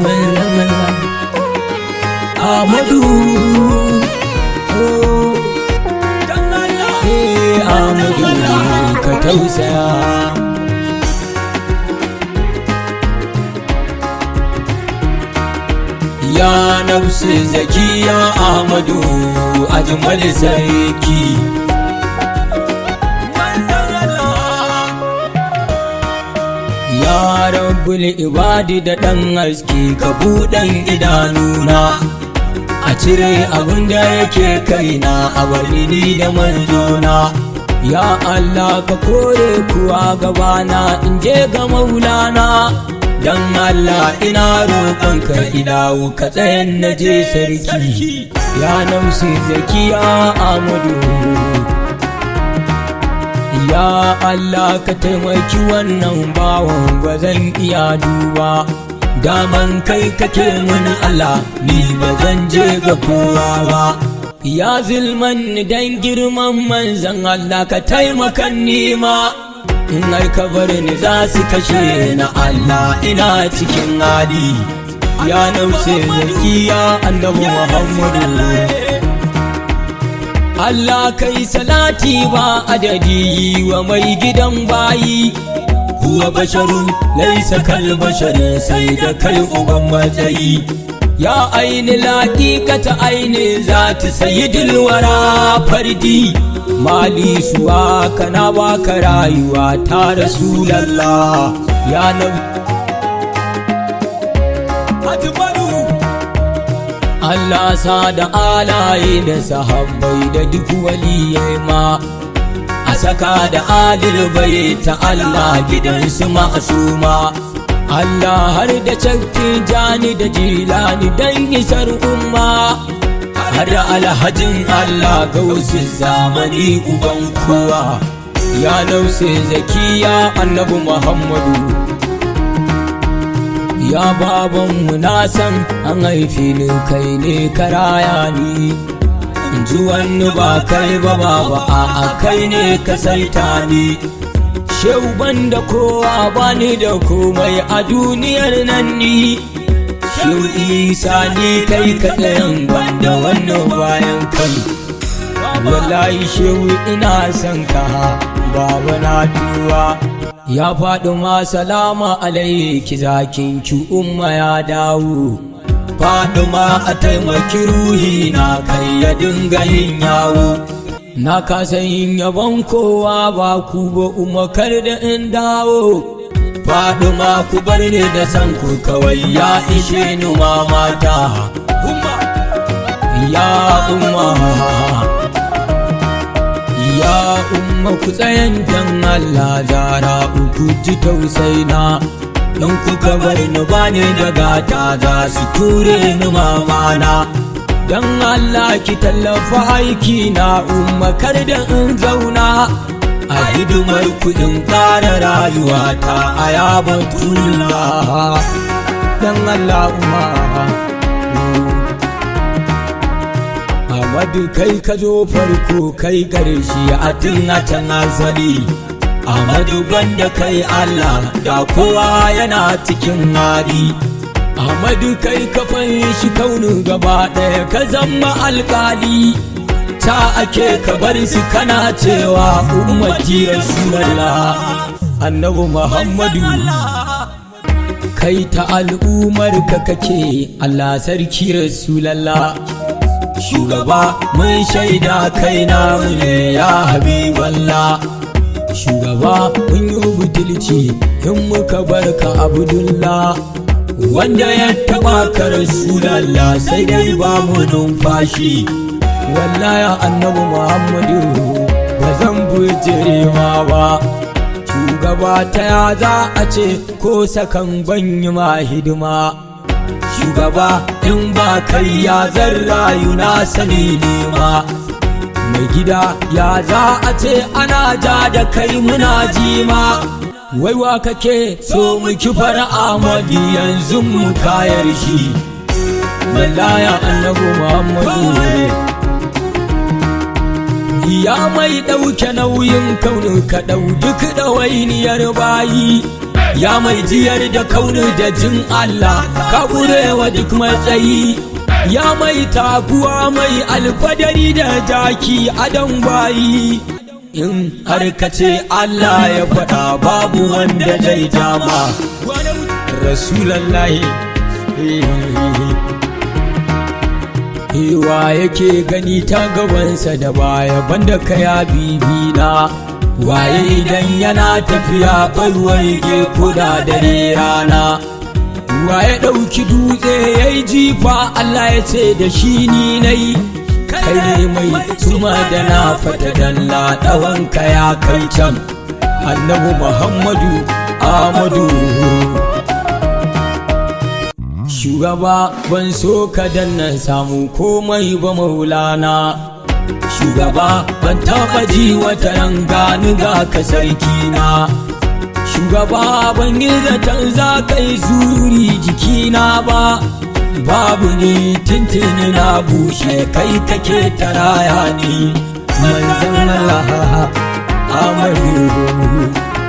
Manzon Allah Ahmadu, oh, Ahmadu, ka tausaya. Ya nafsu zakiya, Ahmadu ajmal sarki. Ya rabbul ibadi, da ɗan haske ka buɗan idanuna, a cire abin da yake kaina, a bari ni da manzona. Ya Allah, ka kore kuwa gabana in je ga Maulana. Dan Allah ina roƙonka, idawo ka tsayan na je sarki. Ya namsi zakiya Amadu. Ya Allah, ka taimaki wannan bawan, ba zan iya duba. Daman kai kake mun Allah, ni ba zan je ga kowa ba. Ya zulman dan girman manzan Allah, ka taimakan nima. In har ka bar ni za su kashe na Allah, ina cikin hali. Ya nafsi zakiya, Annabi Muhammadu. Allah kai salati ba adadi wa mai gidan bayi, huwa basharun laisa kal basharin, sai da kai uban matsayi. Ya aini laƙiƙata, aini zati, sayyidul wara fardi mali suwa kana baka rayuwa ta Rasulallah. Ya nabi Ajmalu. Allah sa da alaye da sahabbai da duk waliyai ma, a saka da adil bai ta Allah, gidansu ma'asuma. Allah har da cakki jani da jilani dan isar umma, har da alhajin Allah gausu zamani uban kowa. Ya nafsi zakiya, Annabi Muhammadu. Ya babanmu, na san an haife ni kai ne karaya ni, in ji wani ba kai ba baba, a kai ne ka saita ni. Shehu, ban da kowa, bani da komai a duniyar nan ni. Shehu Isa, ni kai kaɗayan, ban da wannan bayan kai. Wallahi shehu ina son ka baba, na tuwa. Ya faɗi ma, salama alaiki, zakin ki umma ya dawo. Faɗi ma, a taimaki ruhi na kai ya dinga yin yawo. Na kasa yin yabon kowa ba ku ba umma, kar da in dawo. Faɗi ma, ku bar ni da san ku kawai, ya ishe ni mamata. Umma. Ya umma, ya umma, ku tsayan dan Allah, zara ku ji tausaina. In kuka bar ni bani da gata, za su ture ni mamana. Dan Allah ki tallafa aiki na umma, kar da in zauna a hidimar ku, in ƙara rayuwa ta a yabatullah. Dan Allah umma. Ahmadu, kai ka zo farko, kai ƙarshe a tun a can asali. Ahmadu, banda kai Allah da kowa yana cikin hali. Ahmadu, kai ka fanshi kaunu gaba ɗaya, ka zama alƙali. Ta ake ka bar su kana cewa ummati Rasulallah. Annabi Muhammadu, kai ta al'ummar ka kake, Allah sarki Rasulallah. Shugaba, mun shaida kai namu ne, ya habiballah. Shugaba, mun yi butulci in muka barka Abdullah. Wanda ya taba ka Rasulallah, sai dai ba mu numfashi. Wallahi Annabi Muhammadu, ba zan bujire ma ba. Shugaba, ta ya za a ce ko sakan ban yi ma hidima? Shugaba, in ba kai ya zan rayu? Na sani nima. Mai gida, ya za a ce ana ja da kai muna jima? Waiwa kake so mu kifar Amadi, yanzu mu kayar shi. Wallaya Annabi Muhammadu. Ya mai ɗauke nauyin kaunu, ka ɗau duk ɗawainiyar bayi. Ya mai jiyar da kaunu da jin Allah, ka wa duk matsayi. Ya mai taguwa mai alfadari da jaki adon bayi. In har ka ce Allah ya faɗa, babu wanda zai jama. Rasulallahi. Wa yake gani ta gabansa da baya banda kaya bibina? Waye idan yana tafiya ɓarwar ge kuda dare rana? Waye ɗauki dutse ya yi jifa, Allah ya ce da shi ni na yi? Kai ne mai tuma da na fata dalla, ɗawanka ya kai can. Annabi Muhammadu Ahmadu. Shugaba, ban so ka danna samu komai ba maulana. Shugaba, ban taɓa ji wata rangani ga ka sarki na. Shugaba, ban yi zaton za ka yi zuri jikina ba. Babu ni tintini na bushe, kai kake taraya ni. Manzan Allah Amadu.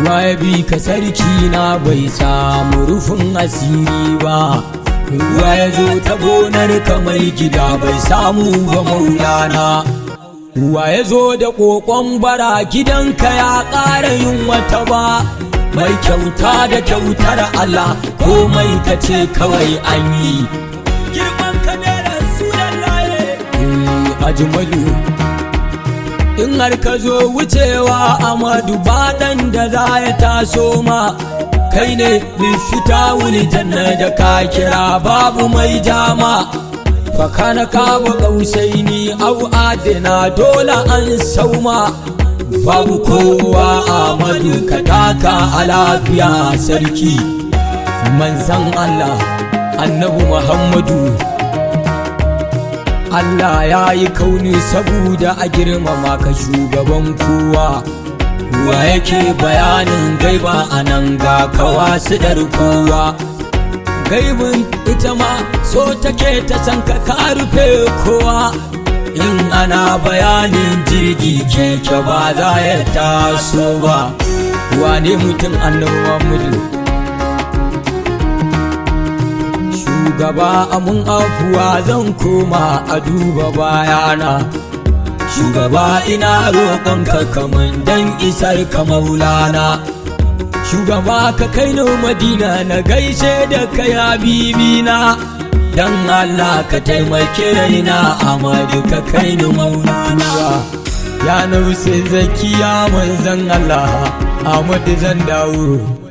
Ruwa ya bi ka sarki na bai samu rufin asiri ba. Ruwa ya zo ta gonar ka mai gida bai samu ba maulana. Ruwa ya zo da kokon bara gidanka ya ƙara yin wata ba. Mai kyauta da kyautar Allah, komai ka ce kawai an yi. Girman ka ne Rasulullahi. Ajmalu. In har ka zo wucewa Amadu, baɗan da za ya taso ma. Kai ne fita wuli janna da ka kira babu mai jama. Fakana kaba kausaini au adina, dole an sauma. Babu kowa Amadu, ka taka a lafiya sarki. Manzan Allah Annabi Muhammadu. Allah ya yi kauni saboda a girmama ka shugaban kowa. Wa yake bayanin gaiba a nan ga kawa su kowa. Gaibin ita ma so take ta san ka ka rufe kowa. In ana bayanin jirgi, keke ba za ya taso ba. Wane mutum Annabi Muhammadu. Shugaba, amun afuwa, zan koma a duba bayana. Shugaba, ina roƙonka kaman dan isar ka maulana. Shugaba, ka kai ni Madina na gaishe da kai habibina. Dan Allah ka taimake raina Amadu, ka kai ni maulana. Ya nufin zakiya manzan Allah Amadu, zan dawo.